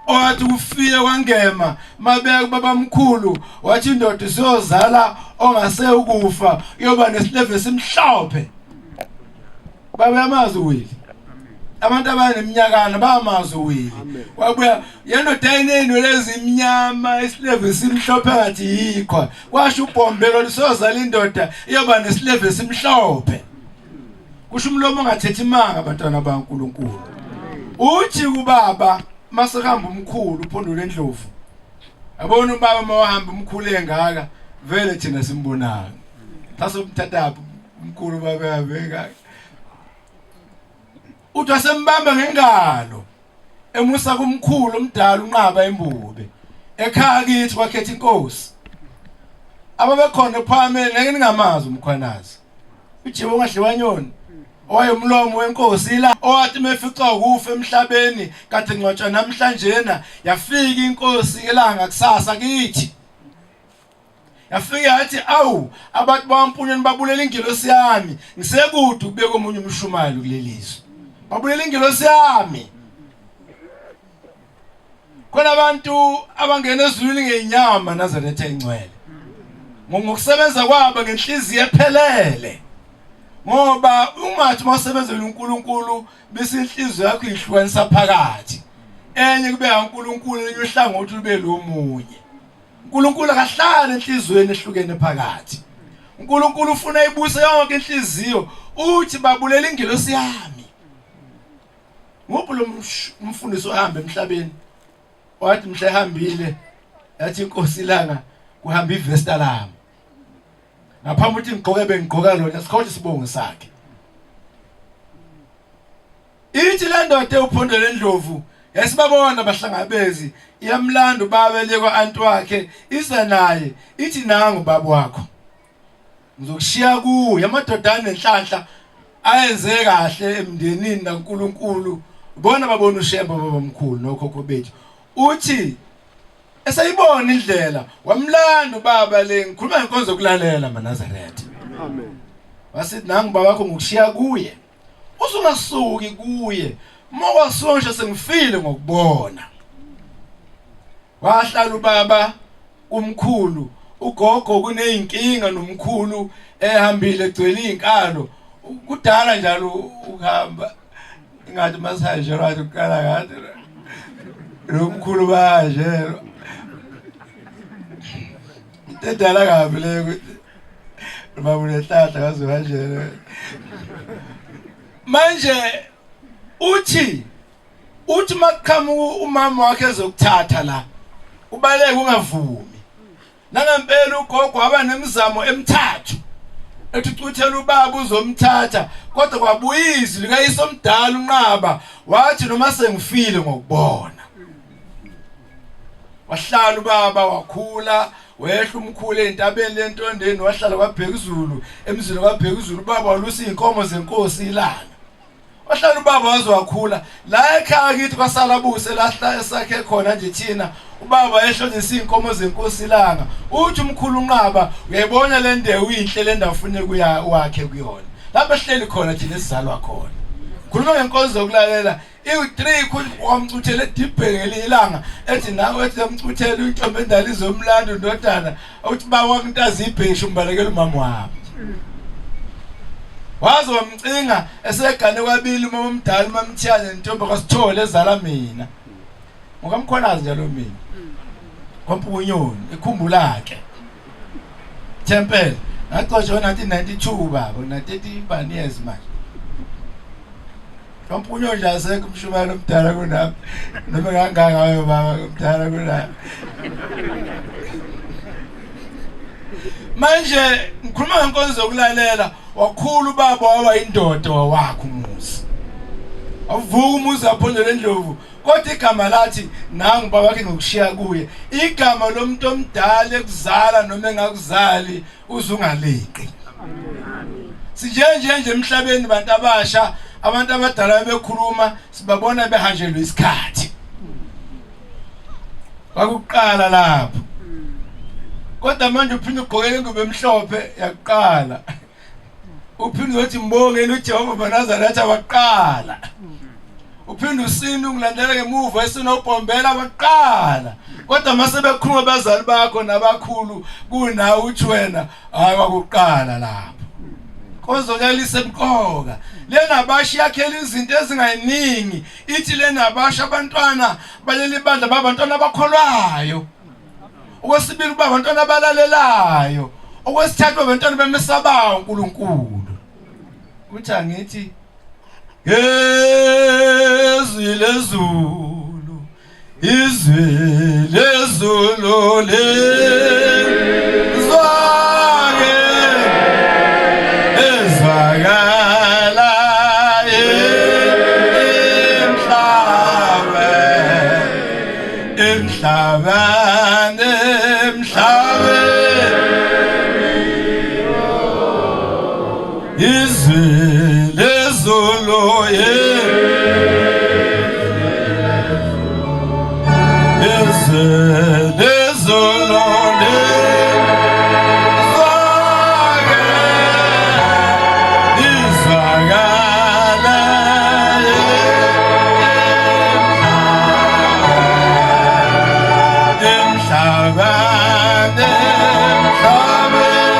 Owathi kufike kwangema mabeka kubabamkhulu wathi indoda isiyozala ongase ukufa iyoba nesileve esimhlophe. Baba yamazi uWilly. Abantu abaneminyakana bamazi uWilly. Wabuya yendoda ayineyinwele ezimnyama isileve esimhlophe ngathi yiqhwa. Kwasho ubhombelo lisozala indoda iyoba nesileve esimhlophe. Kusho umlomo ongathethi imanga abantwana baNkulunkulu. Uthi kubaba masehamba umkhulu uphondo lendlovu. Yabona ubaba mawahamba umkhulu engaka vele thina simbonayo. Sasomthathaphi umkhulu baba yabeka. Uthi wasembamba ngengalo emusa kumkhulu omdala unqaba imbube. Ekhaya kithi kwakhetha inkosi. Ababekhona ephakameni ngeke ningamazi umkhwanazi. Ujibo ongadliwa nyoni owayemlomo wenkosi la owathi mefica ukufa emhlabeni kade ngcwatshwa namhlanjena yafika inkosi ilanga kusasa kithi yafika yathi awu abantu bampunyeni babulela ingelosi yami ngisekude ukubeka omunye umshumayeli kulelizwe babulela ingelosi yami khona abantu abangena ezulwini ngenyama Nazaretha ingcwele ngokusebenza kwabo ngenhliziyo ephelele ngoba ungathi mawusebenzela uNkulunkulu bese inhliziyo yakho ihlukanisa phakathi enye kube uNkulunkulu enye uhlangothi lube lomunye uNkulunkulu akahlali enhlizweni ehlukene phakathi uNkulunkulu ufuna ibuse yonke inhliziyo uthi babulela ingelosi yami Nguphi lo mfundisi ohamba emhlabeni wathi mhla ehambile yathi inkosi ilanga kuhamba ivesta lami ngaphambi ukuthi ngigqoke bengigqoka lona sikhohle isibongo sakhe ithi le ndoda ewuphondo lendlovu yasibabona abahlangabezi iyamlanda ubaba elekwa anti wakhe iza naye ithi nangu baba wakho ngizokushiya kuye amadoda anenhlanhla ayenze kahle emndenini naNkulunkulu bona babona uShembe babamkhulu nokhokho bethu uthi esayibona indlela wamlanda ubaba le ngikhuluma ngenkonzo yokulalela maNazaretha amen wasithi nangu baba wakho ngokushiya kuye usungasuki kuye mawasonje sengifile ngokubona wahlala ubaba umkhulu ugogo kuneyinkinga nomkhulu ehambile egcwele izinkalo kudala njalo ukuhamba ingathi masihanjelwa wathi kuqala kade lo mkhulu bahanjelwa into edala kabi leyo ukuthi baba unehlahla kaze uhanjelwe manje uthi uthi makuqhamuka umama wakhe ezokuthatha la ubaleke ungavumi nangempela ugogo waba nemizamo emithathu ethi ucuthela ubaba uzomthatha kodwa kwabuya izwi likayise omdala unqaba wathi noma sengifile ngokubona wahlala ubaba wakhula wehla umkhulu entabeni lentondeni wahlala kwabheka izulu emzini kwabheka izulu ubaba walusa izinkomo zenkosi ilanga Wahlala ubaba waze wakhula la ekhaya kithi kwasala buse lahla esakhe khona nje thina ubaba ehlonisa izinkomo zenkosi ilanga uthi umkhulu unqaba uyayibona le ndewu inhle le ndawo ufune kuya wakhe kuyona lapho ehleli khona thina esizalwa khona khuluma ngenkonzo yokulalela iwu-3 khulu wamcuthela edibheni ngelinye ilanga ethi nawe ethi yamcuthela intombi endala izomlanda undodana uthi bawa kuntaza ibheshu umbalekela umama wami waze wamcinga esegane kwabili umama omdala umamthiyane nentombi kaSithole ezala mina ngokamkhwanazi njalo mina kwampukunyoni ikhumbula ke Tempel ngaxoshwa ngo-1992 baba ngina-30 years manje Kwampunyo nje asekho umshumayelo omdala kunami noma kangaka baba omdala kunami manje ngikhuluma ngenkonzo yokulalela wakhulu ubaba waba indoda wawakho umuzi avuka umuzi aphondele endlovu kodwa igama lathi nangu baba wakhe ngokushiya kuye igama lomuntu omdala ekuzala noma engakuzali uzungaleqi sinje nje nje emhlabeni bantu abasha abantu abadala bekhuluma sibabona behanjelwe isikhathi kwakuqala lapho kodwa manje uphinde ugqoke ingubo emhlophe yakuqala uphinde uthi mbongeni uJehova banazaretha waqala Uphinde usinde ungilandela ngemuva esinobhombela baqala. Kodwa mase bekhuluma abazali bakho nabakhulu kunawe uthi wena hayi wakuqala lapho. Kozonelisa emqoka. Lena bashi yakhela izinto ezingayiningi. Ithi lena bashi abantwana baleli bandla babantwana abakholwayo. Okwesibili kuba abantwana abalalelayo. Okwesithathu abantwana bemesabayo uNkulunkulu. Kuthi angithi ngezwi lezulu izwi lezulu lizwake ezwakala emhlabeni emhlabeni izwi lezulu izwi lezulu lizwake lizwakala emhlabeni emhlabeni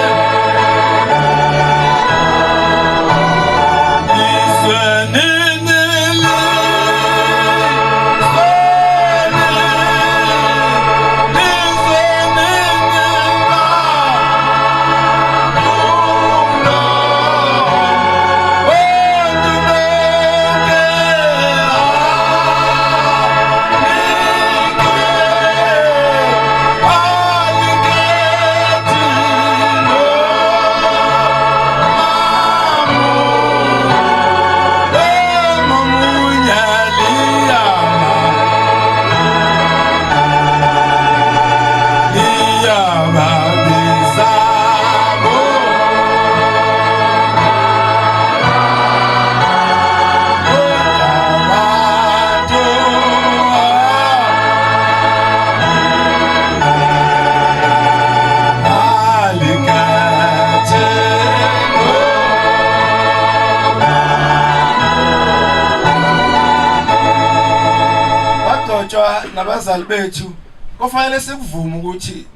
Bagcotshwa nabazali bethu kufanele sikuvume ukuthi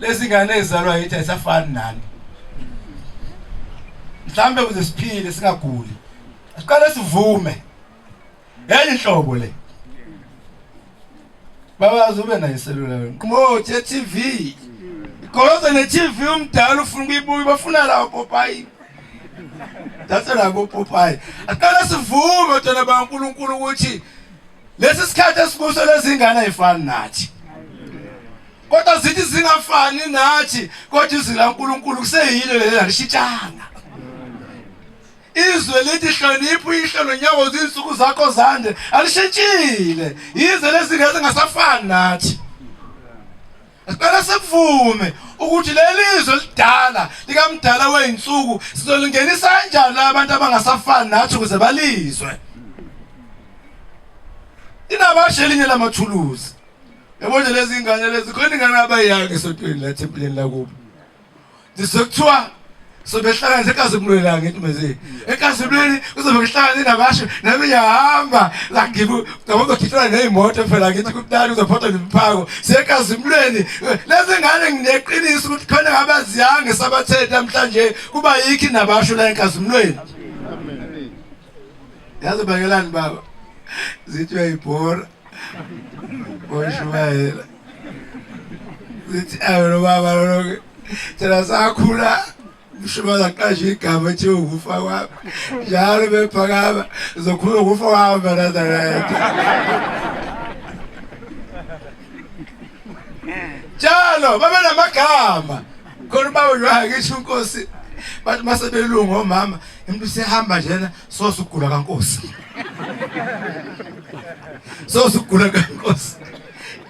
lezi ngane ezizalwa yithi ayisafani nani. Mhlambe ukuze siphile singaguli. Siqale sivume. Enye inhlobo le. Babazi ube nayo iselula wena. Qmothi e-TV. Igoloza ne-TV umdala ufuna ukuyibuka bafuna la popayi. Thathe la kopopayi. Aqale sivume dona baNkulunkulu ukuthi lesi sikhathi esikuso lezingane ayifani nathi. Kodwa zithi zingafani nathi kodwa izwi laNkulunkulu kuseyilo leli alishintshanga. Izwe lithi hlonipha uyihlo nonyawo izinsuku zakho zande alishintshile yize lezi zingasafani nathi. Siqala sivume ukuthi leli zwe lidala likamdala weyinsuku sizolingenisa kanjani abantu abangasafani nathi ukuze balizwe. Inabasha elinye lamathuluzi. Yabo nje lezi ngane lezi khona ingane abayiyanga esontweni la ethempelini lakubo. Ndizokuthiwa sobehlala nje ekazimulweni la ngithi mezi. Ekazimulweni kuzobe kuhlala nabasho nami ngiyahamba la ngibu ngabo kukhithela nezimoto phela ngithi kumntana uzophatha nemphako. Sekazimulweni lezi ngane ngineqiniso ukuthi khona ngabaziyange sabathe namhlanje kuba yikho nabasho la enkazimulweni. Yazi bakelani baba. Zithi uyayibhora. Oshumayela. Zithi ayo lo baba lo thina sakhula mshumayela qasha igama ethi ukufa kwami. Njalo bephakama zokhuluma ukufa kwami Nazareth. Njalo babe namagama. Khona ubaba nje wakithi unkosi bathi mase belungu omama umuntu usehamba njena sosugula kankosi. Sosugula kankosi.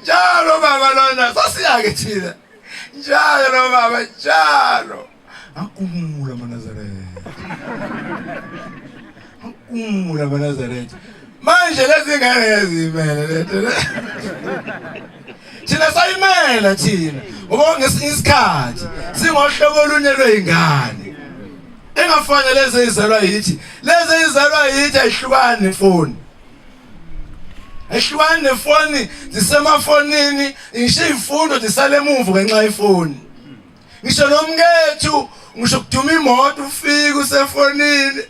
Njalo baba lona sasiyake thina. Njalo baba njalo. Akumula amaNazaretha. Akumula amaNazaretha. Manje lezi ngane ezimele lento. Thina sayimela thina. Ngoba ngesinye isikhathi singohlobo olunye lwezingane. Engafani lezi ezizalwa yithi. Lezi ezizalwa yithi ayihlukani nefoni. Ehlukani nefoni, zisemafonini, ngisho izifundo zisale emuva ngenxa yefoni. Ngisho nomkethu, ngisho kuduma imoto ufike usefonini.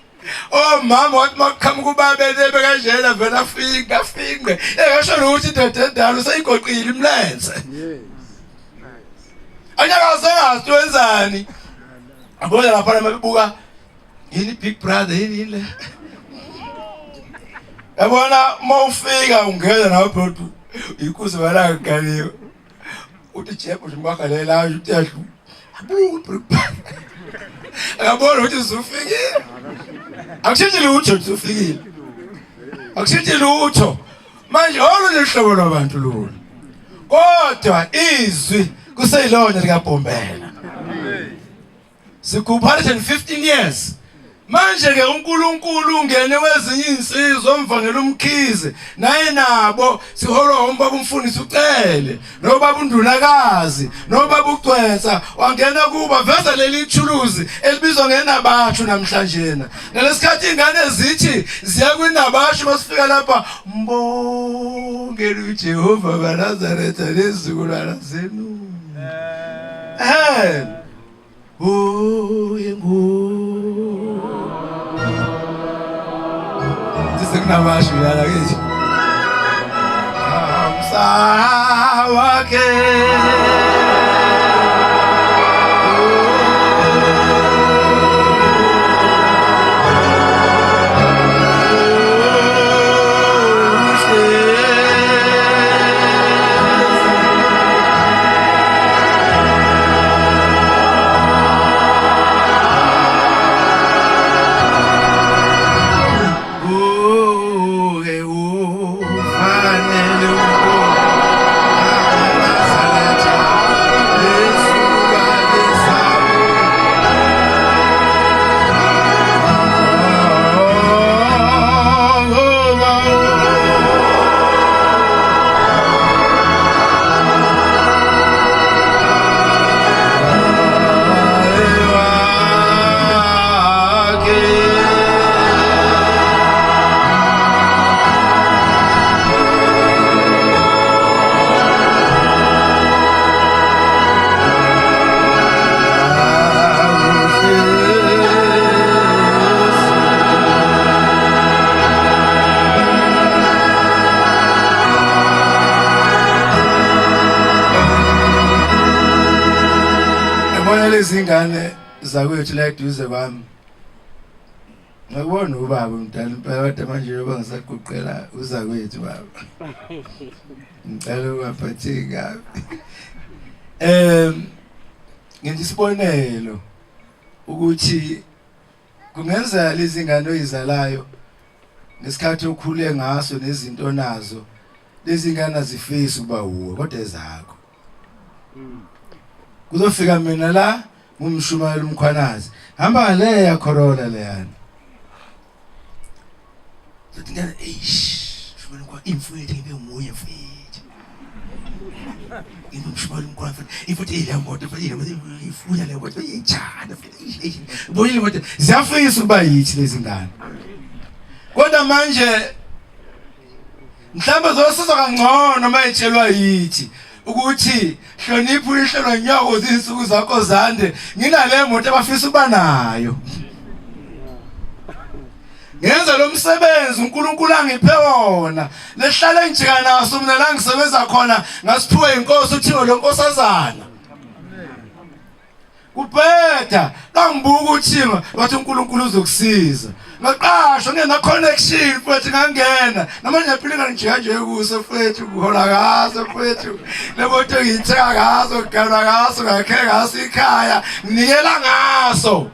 Omama wathi makuqhamuka ubaba elebe kanjena vele afike afinqe. Engasho ukuthi indoda endala useyigoqile imlenze. Anyakaze ngazi wenzani. Abona lapha mabebuka yini big brother yini le. Yabona uma ufika ungena nawe bhuti ikuze wala galiwe. Uthi jebhu nje mkwagalela uthi yadlu. Abuka big brother. Akabona ukuthi usufikile. Akushintshi lutho usufikile. Akushintshi lutho. Manje olunye uhlobo lwabantu lolu. Kodwa izwi kuseyilona likaBhombela. Sigubha 115 years. Manje ke uNkulunkulu ungene kwezinye insizwa umvangeli umkhize naye nabo siholwa umbaba umfundisi ucele nobaba undunakazi nobaba uGcwensa wangena kuba veza leli thuluzi elibizwa ngenabathu namhlanje ngalesikhathi ingane zithi ziya kwinabashu masifika lapha mbongele uJehova kaNazaretha nezizukulwana zenu eh uyengu Sekunabashu lana kithi Hamsa wakhe Yabona lezi ngane zakwethu la eduze kwami. Ngakubona ubaba mdala impela kodwa manje njengoba ngisaguqela uzakwethu baba. Ngicela ungaphatheki kabi. Ngenza isibonelo ukuthi kungenzeka lezi ngane oyizalayo ngesikhathi okhule ngaso nezinto onazo lezi ngane azifisi ukuba wuwe kodwa ezakho. Kuzofika mina la ngumshumayela umkhwanazi hamba ngaleya Corolla leyana Sothi ngane eish shumayela umkhwanazi imfowethu ngibe nguye mfowethu ngimshumayela umkhwanazi imfowethu ile moto ile moto ifuna le moto ijana futhi bonile moto ziyafisa ukuba yithi lezi ngane kodwa manje mhlawumbe zosiza kangcono uma etshelwa yithi ukuthi hlonipha uyihlelo nyoko izinsuku zakho zande nginale moto abafisa ukuba nayo ngenza lo msebenzi uNkulunkulu angiphe wona lehlale ngijika naso mina la ngisebenza khona ngasiphiwe inkosi uthiwe lo nkosazana Kubheda kangibuka uthinga wathi uNkulunkulu uzokusiza. Ngaqashwa ngena connection mfethu ngangena. Namanje ngiyaphila ngijika nje kuso mfethu kuhola ngaso mfethu. Lemoto ngiyithenga ngaso, ngigana ngaso, ngakhe ngaso ikhaya, nginikela ngaso.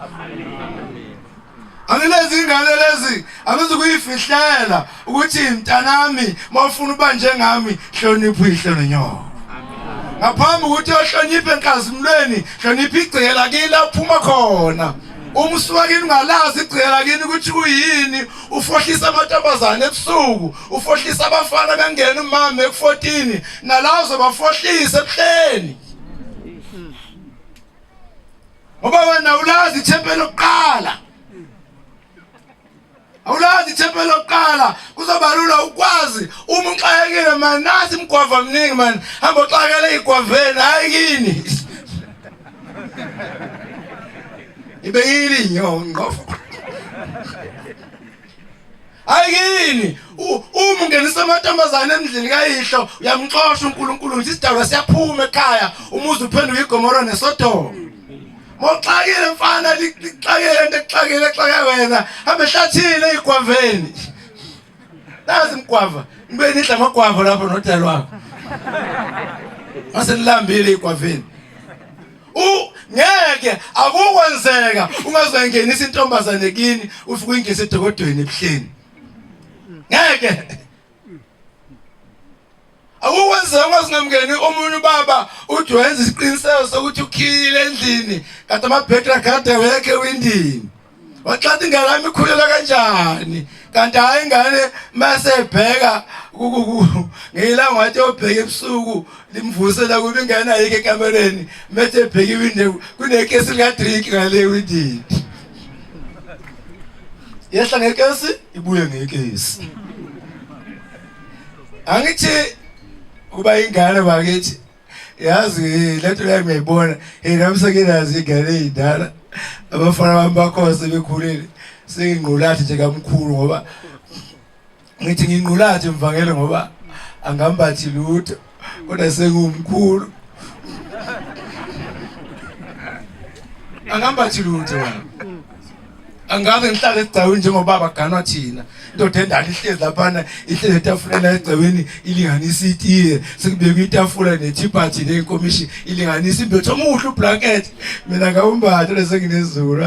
Angilezi ingane lezi angizukuyifihlela ukuthi mntanami mawufuna uba njengami hlonipha uyihlo nonyoko. Ngaphambi ukuthi uyohlonipha enkazimulweni hlonipha igceke lakini la uphuma khona. Uma usuka kini ungalazi igceke lakini ukuthi kuyini ufohlisa amantombazane ebusuku ufohlisa abafana bengena umama eku-14 nalawo uzobafohlisa ebuhleni. Ngoba wena ulazi ithempeli lokuqala. Awulazi ithempeli lokuqala kuzoba lula ukwazi uma uxakekile mani nasi imigwava mningi mani hamba uxakele igwaveni hayi kini ibeyile inyongo hayi kini uma ungenisa amantombazane endlini kayihlo uyamxosha uNkulunkulu ngithi isidalwa siyaphuma ekhaya umuzi uphenduka iGomora neSodoma. Moxakile mfana lixakile into exakile exake wena hambe ehlathini eyigwaveni. Nazi imgwava nibe nidla amagwava lapho nodala wakho. Mase nilambile igwaveni. U ngeke akukwenzeka ungazongenisa intombazane kini ufike uyingenise edokodweni ebuhleni. Ngeke Akukwenzeka ungazingamngeni omunye ubaba uthi wenza isiqiniseko sokuthi ukhiyile endlini kanti amabhetri akade wekhe ewindini. Waxatha ingane yami ikhulela kanjani? Kanti hayi ingane mase ebheka ngilanga wathi obheka ebusuku limvusela kuba ingane ayikho ekamereni mese ebheka iwindi kunekesi likadrink ngale ewindini. Yehla ngekesi ibuye ngekesi. Angithi kuba ingane bakithi yazi lento leyo ngiyayibona hey nami senginazi ingane eyindala abafana bami bakhona sebekhulile sengingqulathi nje kamkhulu ngoba ngithi ngingqulathi mvangele ngoba angambathi lutho kodwa sengumkhulu angambathi lutho wena angaze ngihlale esigcawini njengobaba ganwa thina indoda endala ihlezi laphana ihlezi etafuleni egcawini ilinganisa itiye sekubekwa itafula nethiphathi nenkomishi ilinganisa imbethe omuhle ublanket mina ngawumbatha lesenginezulu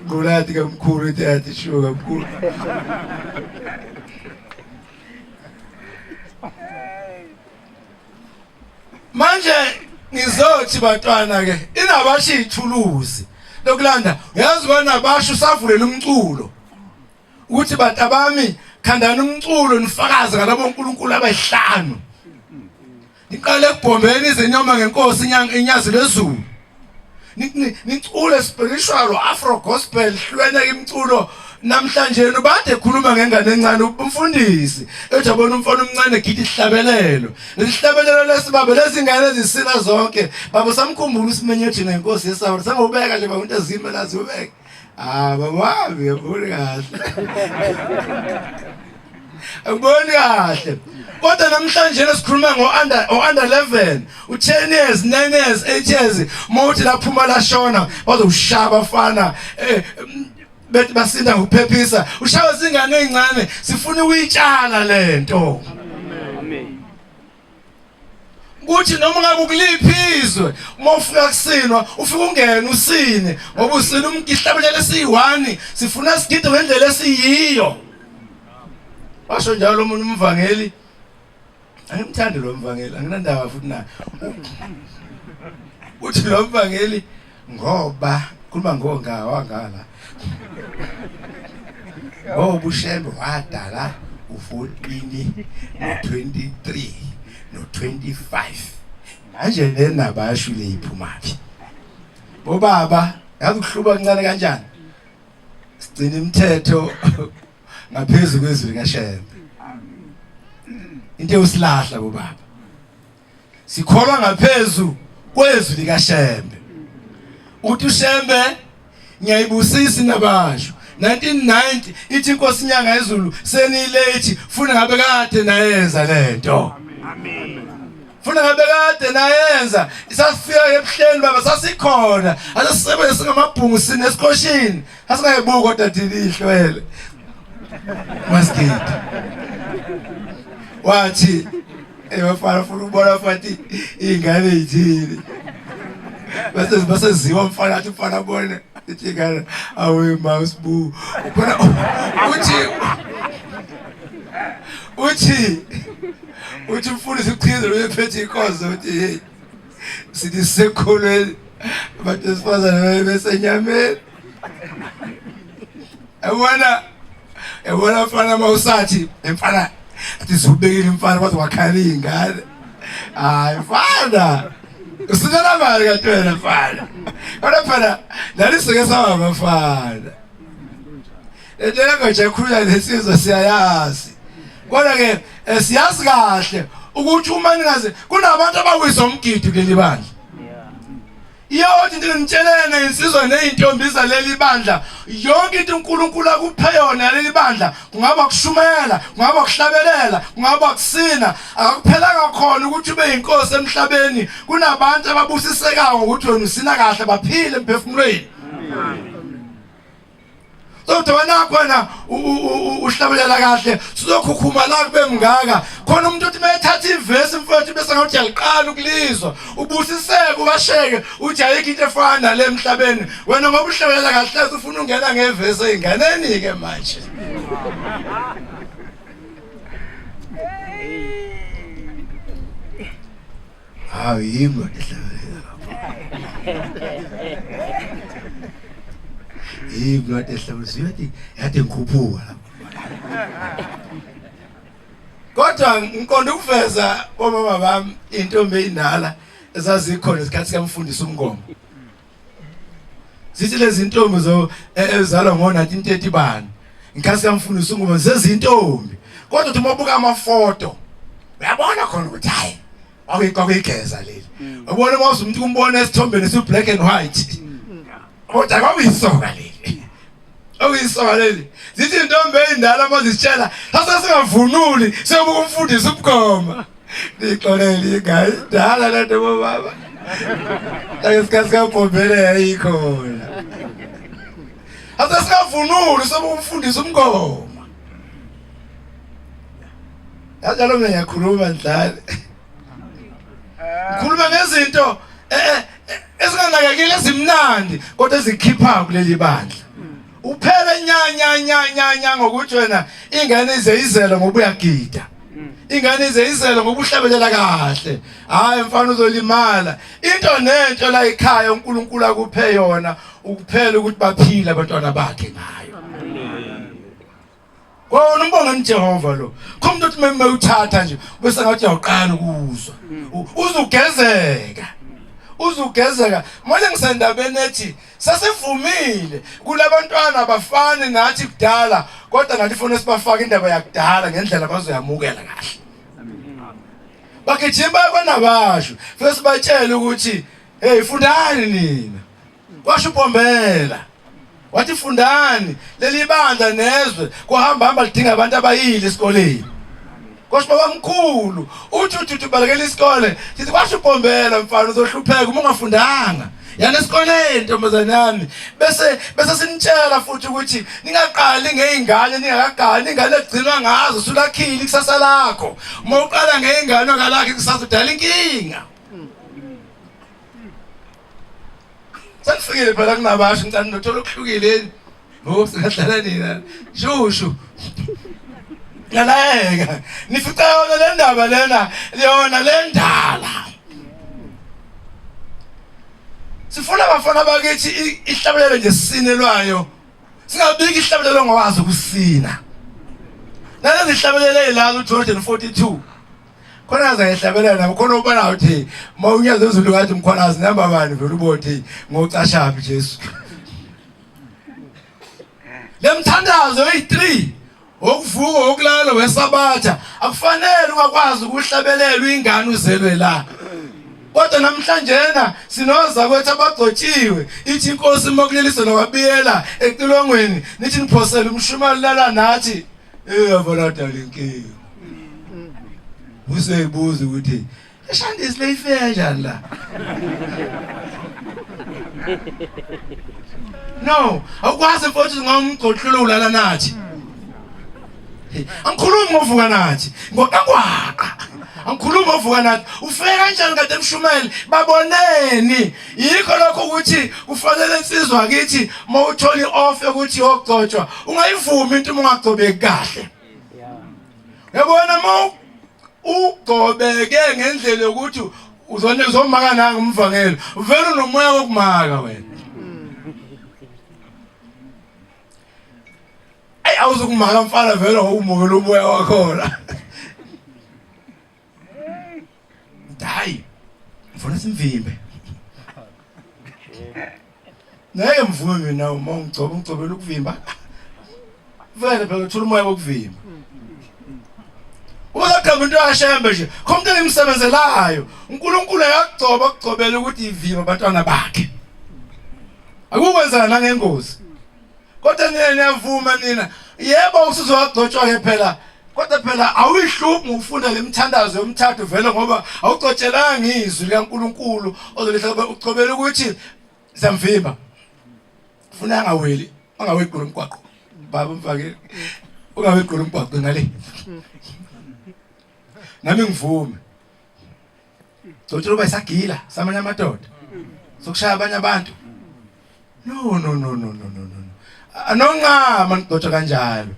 ngulathi kamkhulu ethi athi shuka kamkhulu Manje ngizothi bantwana ke inabasho ithuluzi lokulanda uyazi wena basho usavulela umculo ukuthi bantabami khandani umculo nifakaze ngalabo uNkulunkulu abayihlanu niqale ekubhombeni izinyoma ngenkosi inyazi lezulu nicule spiritual afro gospel hlwene imculo namhlanje ubade ekhuluma ngengane encane umfundisi ethi abona umfana omncane gidi isihlabelelo lesihlabelelo lesibabe lezingane ezisina zonke baba samkhumbula usimenye thina inkosi yesawula sangobeka nje baba into ezime lazi ubeke ah baba wami yabona kahle Angiboni kahle. Kodwa namhlanje sikhuluma ngo under o under 11, u10 years, 9 years, 8 years, mawuthi laphuma lashona bazokushaya abafana eh bethi basinda ngokuphephisa. Ushawa izingane ezincane, sifuna ukuyitshala lento. Amen. Kuthi noma ngabe ukuliphi izwe uma ufika kusinwa ufika ungene usine ngoba usina umgihlabelele esiyi-1 sifuna sigide ngendlela esiyiyo. Washo njalo omunye umvangeli angimthandi lo mvangeli anginandaba futhi naye. Uthi lo mvangeli ngoba khuluma ngonga wangala ngoba uShembe wadala u-14 no-23 no-25 manje le ndaba yasho le iphumaphi bobaba yazi kuhluba kancane kanjani sigcina imithetho ngaphezulu kwezwi likaShembe into ewusilahla bobaba Sikholwa ngaphezu kwezwi likaShembe. Uthi uShembe ngiyayibusisa inabasho 1990 ithi inkosi inyanga yezulu senilethi funa ngabe kade nayenza lento. Amen. Funa ngabe kade nayenza isafika ebuhleni baba sasikhona asisisebenze singamabhungu sinesikhoshini asingayibuki kodwa thina ihlwele. Masigidi. Wathi Ebafana funa ukubona fathi ingane ithini. Bese baseziwa mfana athi mfana bone ithi ingane awe mouse bu. Ubona uthi uthi uthi mfundisi uchize lo ephethe inkonzo uthi hey sithi sekholweni abantu besifazane besenyameni. Yabona yabona mfana mawusathi mfana athi zubekile mfana kwaze wakhala izingane. Hayi mfana. Usinela mali kanti wena mfana. Kodwa phela nalisike saba abafana. Lento nje ekhulunywa lesizwe siyayazi. Kodwa ke eh, siyazi kahle ukuthi uma ningaze kunabantu abawisa umgidi kuleli bandla. Iyothi into ngitshelene insizwa nezintombi zaleli bandla yonke into uNkulunkulu akuphe yona leli bandla kungaba kushumayela kungaba kuhlabelela kungaba kusina akuphelanga khona ukuthi ube inkosi emhlabeni kunabantu ababusisekayo ngokuthi wena usina kahle baphile emphefumulweni Kodwa wena khona uhlabelela kahle sizokhukhuma la kube mngaka khona umuntu uthi mayethatha ivesi mfowethu bese ngathi uyaliqala ukulizwa ubusiseke ubasheke uthi ayikho into efana nale emhlabeni wena ngoba uhlabelela kahle ufuna ungena ngevesi eyinganeni ke manje Hawu yimi kodwa ehlabelela lapho. Yimi kodwa ehlabelela yathi yathi ngikhuphuka lapho. Kodwa ngiqonda ukuveza komama bami intombi eyindala ezazikhona isikhathi sikamfundisi umngoma. Zithi lezi ntombi zo e, ezalwa ngo-1930 bani ngikhathi sikamfundisi umngoma zezintombi. Kodwa uthi uma ubuka amafoto uyabona khona ukuthi hayi kwakuyigeza leli mm. ubona uma umuntu kumbona esithombeni si black and white mm. kodwa kwakuyisoka leli okuyisoka leli zithi intombi eyindala uma zisitshela sase singavunuli seyobuka umfundisi ubugoma nixolele ingane dala lento bobaba ngesikhathi sikabhombele yayikhona ase singavunuli seyobuka umfundisi umgoma Kanjalo mina ngiyakhuluma ndlale. Ngikhuluma ngezinto eh, eh, eh, ezinganakekile ezimnandi kodwa ezikhipha kuleli bandla. Uphele nya nya nya nya nya ngokuthi wena ingane ize izele ngoba uyagida. Ingane ize izele ngoba uhlabelela kahle. Hayi mfana uzolimala. Into nento la ekhaya uNkulunkulu akuphe yona ukuphela ukuthi baphile abantwana bakhe ngayo. Kona umbonga uJehova lo. Khona umuntu othi meme uthatha nje bese ngathi uyawuqala ukuzwa. Uzugezeka. Uzugezeka. Manje ngisendabeni ethi sesivumile kulabantwana abafani nathi kudala kodwa nathi funa sibafake indaba yakudala ngendlela bazoyamukela kahle. Bagijima kwanabasho. Funa sibatshele ukuthi hey fundani nina. Kwasho uBombela. Wathi fundani leli bandla nezwe kuhamba hamba lidinga abantu abayile esikoleni. Kwasho baba mkhulu uthi uthi uthi balekela isikole sithi kwasho uBombela mfana uzohlupheka uma ungafundanga. Yana esikoleni ntombazane yami bese bese sinitshela futhi ukuthi ningaqali ngezingane ningakagani ingane egcinwa ngazo sulakhile ikusasa lakho uma uqala ngezingane ongalakhi ikusasa udala inkinga Sekufikile phela kunabasho ngicela nothola okuhlukile yini? Ngoba singadlala nina. Shushu. Ngalayeka. Nifica yona le ndaba lena, yona le ndala. Sifuna abafana bakithi ihlabelelo nje sinelwayo. Singabiki ihlabelelo ongawazi ukusina. Nalezi hlabelelo ezilala u242. Khona zayehlabelela nabo khona ubona ukuthi mawunyaza ezulu kathi mkhwanazi namba bani vele ubothi ngocashaphi Jesu. Lemthandazo eyi3 okuvuka okulala wesabatha akufanele ungakwazi ukuhlabelela ingane uzelwe la. Kodwa namhlanje na sinoza kwethu abagcotshiwe ithi inkosi mokuliliswa nokwabiyela ecilongweni nithi niphosele umshumali lala nathi Eh yabona dala inkinga. Useyibuza ukuthi eshandisi leyifika kanjani la? No, awukwazi mfowethu ngomgcohlolo ulala nathi. Angikhulumi ngovuka nathi, ngoqangwaqa. Angikhulumi ngovuka nathi. Ufike kanjani kade emshumele? Baboneni. Yikho lokho ukuthi kufanele insizwa kithi mawuthola ioff yokuthi yogcotshwa ungayivumi into uma ungagcobeki kahle. Yabona uma ugcobeke ngendlela yokuthi uzone uzomaka nanga umvangeli vele unomoya wokumaka wena. Ayi awuzukumaka mfana vele ngokumukela umoya wakhona. Hayi. Ngifuna simvimbe. Ngeke mvume mina uma ungigcoba ungigcobela ukuvimba. Vele phela uthula umoya wokuvimba. Uma kagama into yashembe nje, khona umuntu engimsebenzelayo. uNkulunkulu akagcoba akugcobela ukuthi ivimba abantwana bakhe. Akukwenzana nangengozi. Kodwa nina niyavuma nina. Yebo usuzowagcotshwa ke phela. Kodwa phela awuyihluphi ngokufunda lemithandazo yomthathu vele ngoba awugcotshelanga izwi likaNkuluNkulu ozolihla ugcobela ukuthi siyamvimba. Funa angaweli, angaweli kulo mgwaqo. Baba umfakeli. Ungaweli kulo mgwaqo ngale. Nami ngivume. Gcotshela uba isagila samanye amadoda. Sokushaya abanye abantu. No no no no no no no. Anonqama nigcotshwa kanjalo.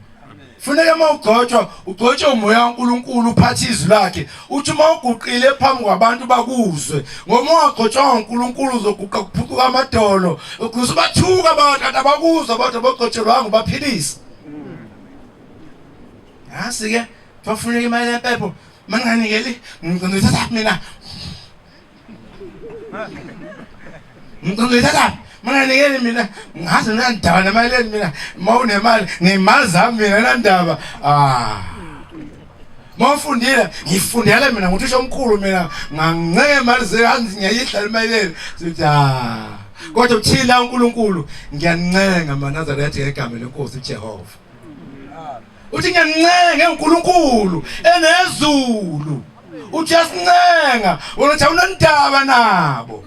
Funeka uma ugcotshwa ugcotshwe umoya kaNkuluNkulu uphathe izwi lakhe uthi uma uguqile phambi kwabantu bakuzwe ngoba ungagcotshwanga uNkulunkulu uzoguqa kuphucuka amadolo ukuze bathuka abantu kanti abakuzwa abantu abagcotshelwanga ubaphilisa yasi ke bafuneka imali yempepho manginganikeli ngicela mina Ngicela manganikeli mina ngaze nandaba nemali yenu mina mawunemali ngimali zami mina nandaba ah mawufundile ngifundele mina nguthisha omkhulu mina nganginceke imali zehanzi ngiyayidla imali yenu sithi ah kodwa uthila uNkulunkulu ngiyancenga maNazaretha ngegama lenkosi uJehova uthi ngiyancenga uNkulunkulu enezulu uthi uyasincenga wena uthi awunandaba nabo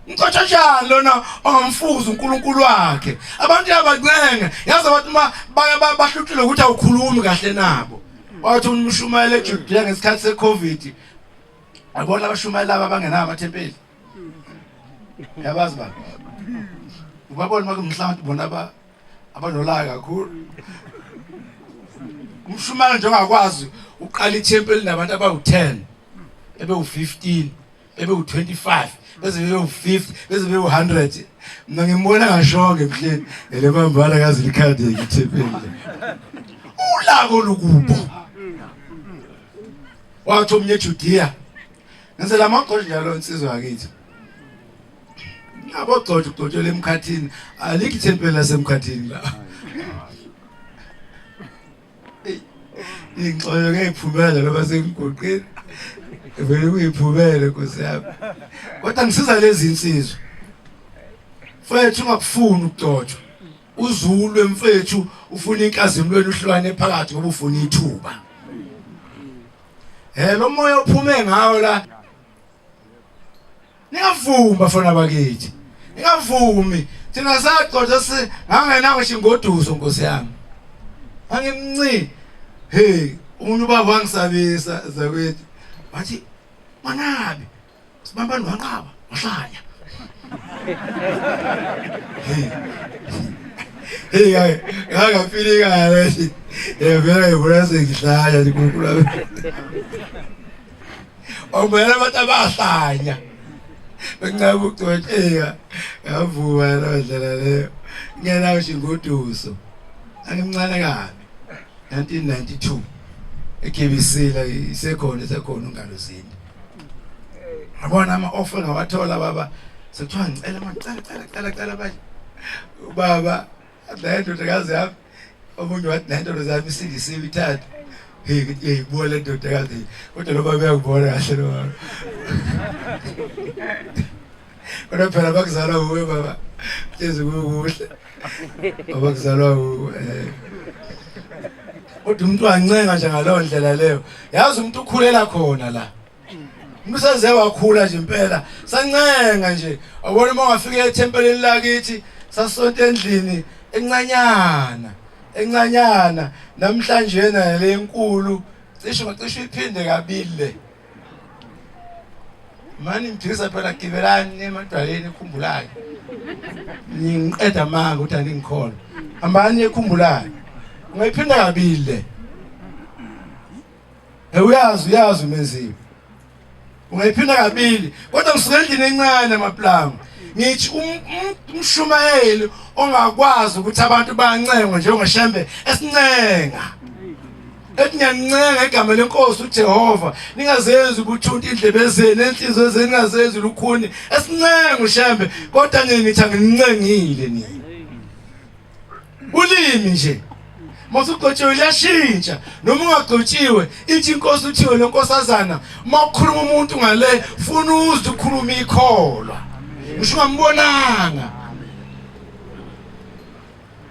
Mxotsha njani lona ongamfuzi uNkulunkulu wakhe abantu yabancenga yazi abantu uma bahlutshile ukuthi awukhulumi kahle nabo wathi umshumayeli eJudea ngesikhathi seCovid yabona abashumayeli laba abangenawo amathempeli yabazi baba ubabona makumhlambi bona ba abanolaka kakhulu umshumayeli nje ongakwazi uqala ithempeli nabantu abawu-10 ebewu-15 ebewu-25 beze bewu-50 beze bewu-100 mna ngimbona ngashonge emhleni elebambala kazi likhandeki ithempeli ulako lukubo wathi omunye eJudiya ngenzela amagqoshi njalo insizwa yakithi Abogcotsha ugcotshela emkhathini alikho ithempeli lasemkhathini la. Ingxolo ngeke iphumele loba sengiguqile. Vele kuyiphumele Nkosi yami. Kodwa ngisiza lezi insizwa. Mfethu ungakufuni ukugcotshwa. Uzulwe mfethu ufuna inkazimulo uhlwane phakathi ngoba ufuna ithuba. Eh lo moya uphume ngawo la Ningavumi bafana bakithi. Ningavumi. Thina sagcotsha si ngangena ngisho ingoduso Nkosi yami. Angimnci. Hey, umunye ubaba wangisabisa zakwethu. Wathi manabi sibambani wanqaba wahlanya. Hey. Hey, hayi, ngangafili kahle. Eh vele ngibona sengihlanya uNkulunkulu. Awumele abantu abahlanya. Benqaba ukugcotsheka. Yavuma leyo ndlela leyo. Ngena ngisho ingoduso. Angimncane kabi. 1992. EKBC la isekhona isekhona ungaluzini. Yabona ama offer ngawathola baba. Sekuthiwa ngicela manje cela cela cela cela manje. Ubaba le ndodakazi yami omunye wathi le ndoda zami isindisiwe ithatha hey hey buka le ndodakazi kodwa lo baba uyakubona kahle lo baba kodwa phela bakuzalwa wuwe baba hlezi kukuhle baba kuzalwa wuwe eh. kodwa umuntu wancenga nje ngaleyo ndlela leyo yazi umuntu ukhulela khona la Umuntu useze wakhula nje impela sancenga nje awubona uma ungafika ethempelini lakithi sasonto endlini encanyana encanyana namhlanje na le enkulu cishe ngacishe iphinde kabili le mani ngidisa phela gibelani emadwaleni ekhumbulayo ngiqeda amanga ukuthi aningikholwa hambani ekhumbulayo ungayiphinda kabili le Uyazi uyazi umenziwe. Ungayiphinda kabili kodwa ngisuke endlini encane amaplango. Ngithi um, um, umshumayeli ongakwazi ukuthi abantu bancengwe njengoshembe esincenga. Ethi ngiyancenga igama lenkosi uJehova ningazenzi ubuthuntu indlebe zenu enhliziyo zenu ningazenzi lukhuni esincenga ushembe kodwa nina nithi anginincengile nina. Ulimi nje masugcotshiwe liyashintsha noma ungagcotshiwe ithi inkosi uthiwe lenkosazana uma ukhuluma umuntu ngale funa uzwe ukhuluma ikholwa ngisho ungambonanga.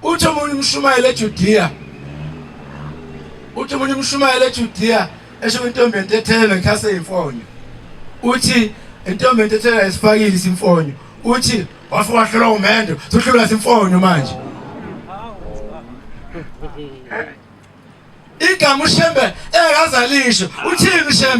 Uthi omunye umshumayeli eJudiya, uthi omunye umshumayeli eJudiya esho intombi entethelo ngikhase imfonyo, uthi intombi entethelo ayisifakile isimfonyo, uthi wafika wahlolwa umendo suhlulwa isimfonyo manje. Igama uShembe engazalisho uthini uShembe?